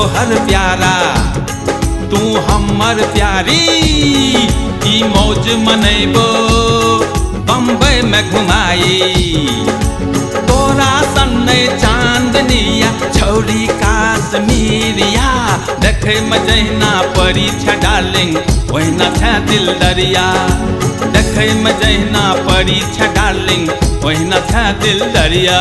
तोहर प्यारा, तू हमर प्यारी। ई मौज मनैबो बम्बई में घुमाई, तोरा सन्ने चांदनिया छौरी काश्मीरिया। देखे में जहिना परी छै डार्लिंग ओहिना छै दिल दरिया। देखे में जहिना परी छै डार्लिंग ओहिना छै दिल दरिया।